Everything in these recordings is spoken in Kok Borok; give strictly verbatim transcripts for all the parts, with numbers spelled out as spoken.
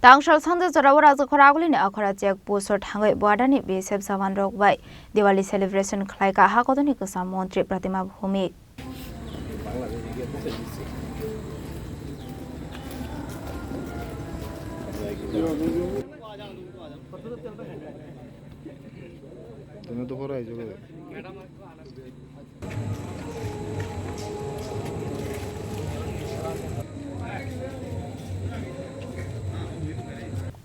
Tangsal sanja jorao Rajakhora agulini Akhora check post o thangwi border ni B S F jawan rok bai Diwali celebration khlai kha Hakotoni kwcham montri Pratima Bhumik.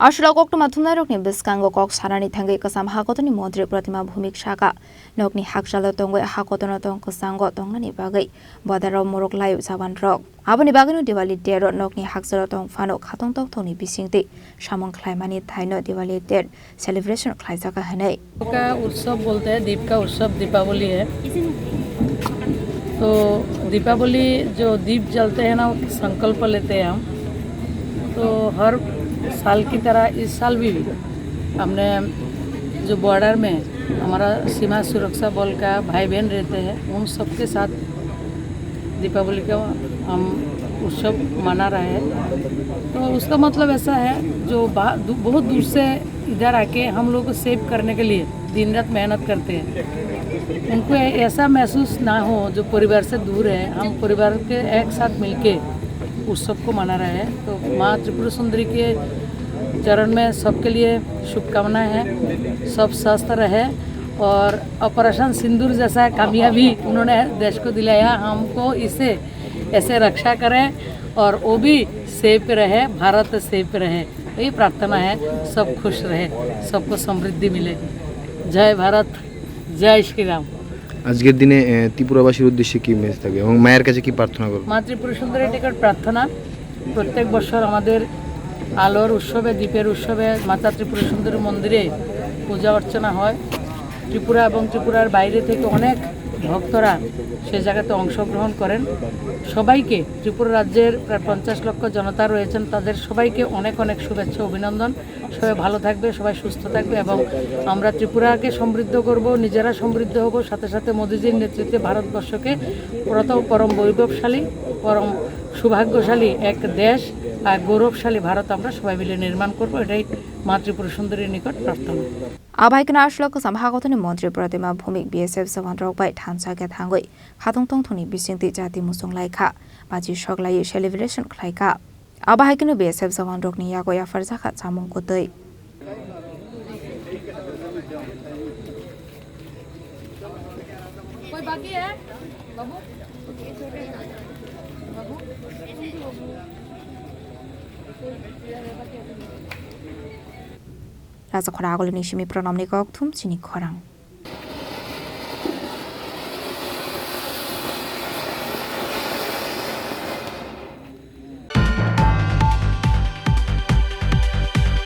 Aswk koktwma thumnairokni bwskango kok sanani thangwi kwcham Hakotoni montri Pratima Bhumik saka, nokni hakchalo tongwi Hakotono tong kwchango tongnani bagwi border o morok laio jawan rok. Aboni bagwino Diwali day-o nokni hakchalo tong phano khatong tongthokni bisingtwi samung khlaimani thaino Diwali day celebration khlaijakha hwnwi. का उत्सव बोलते हैं, दीप का उत्सव दीपावली है। तो दीपावली जो दीप जलते हैं ना, वो संकल्प लेते हैं हम। तो हर साल की तरह इस साल भी हमने जो बॉर्डर में हमारा सीमा सुरक्षा बल का भाई बहन रहते हैं, उन सबके साथ दीपावली का हम उत्सव मना रहे हैं। तो उसका मतलब ऐसा है, जो बा-, दू-, बहुत दूर से इधर आके हम लोग को सेव करने के लिए दिन रात मेहनत करते हैं, उनको ऐ-, ऐसा महसूस ना हो जो परिवार से दूर है। हम परिवार के एक साथ मिलके उत्सव को मना रहे हैं। तो माँ त्रिपुरा सुंदरी के चरण में सबके लिए शुभकामनाएं हैं, सब स्वस्थ रहे और ऑपरेशन सिंदूर जैसा कामयाबी उन्होंने देश को दिलाया, हमको इसे ऐसे रक्षा करें और वो भी सेफ रहे, भारत सेफ रहे, यही प्रार्थना है। सब खुश रहे, सबको समृद्धि मिले। जय भारत, जय श्री राम। আজকের দিনে এ, ত্রিপুরাবাসীর উদ্দেশ্যে কি মেসেজ থাকবে এবং মায়ের কাছে কি প্রার্থনা করবে? মা ত্রিপুরা সুন্দরী নিকট প্রার্থনা, প্রত্যেক বছর আমাদের আলোর উৎসবে, দীপের উৎসবে মাতা ত্রিপুরা সুন্দরী মন্দিরে পূজা অর্চনা হয়। ত্রিপুরা এবং ত্রিপুরার বাইরে থেকে অনেক ভক্তরা সে জায়গাতে অংশগ্রহণ করেন। সবাইকে, ত্রিপুরা রাজ্যের প্রায় পঞ্চাশ লক্ষ জনতা রয়েছেন, তাদের সবাইকে অনেক অনেক শুভেচ্ছা, অভিনন্দন। সবাই ভালো থাকবে, সবাই সুস্থ থাকবে এবং আমরা ত্রিপুরাকে সমৃদ্ধ করব, নিজেরা সমৃদ্ধ হব, সাথে সাথে মোদিজির নেতৃত্বে ভারতবর্ষকে প্রথম পরম বৈভবশালী, পরম সৌভাগ্যশালী এক দেশ আর গৌরবশালী ভারত আমরা সবাই মিলে নির্মাণ করব, এটাই মা ত্রিপুরা সুন্দরীর নিকট প্রার্থনা। Abai khe aswk kwcham Hakotoni montri Pratima Bhumik B S F jawan rok bai thansa khe thangwi khatong tongthokni bisingtwi jati muchung lai kha, bachi sok laiwi celebration khlai kha. Abo hai kheno B S F jawan rokni yago yapharjakha chamung kwtwi. Rajakhora agulini simi Pranamni kok thum chini khorang.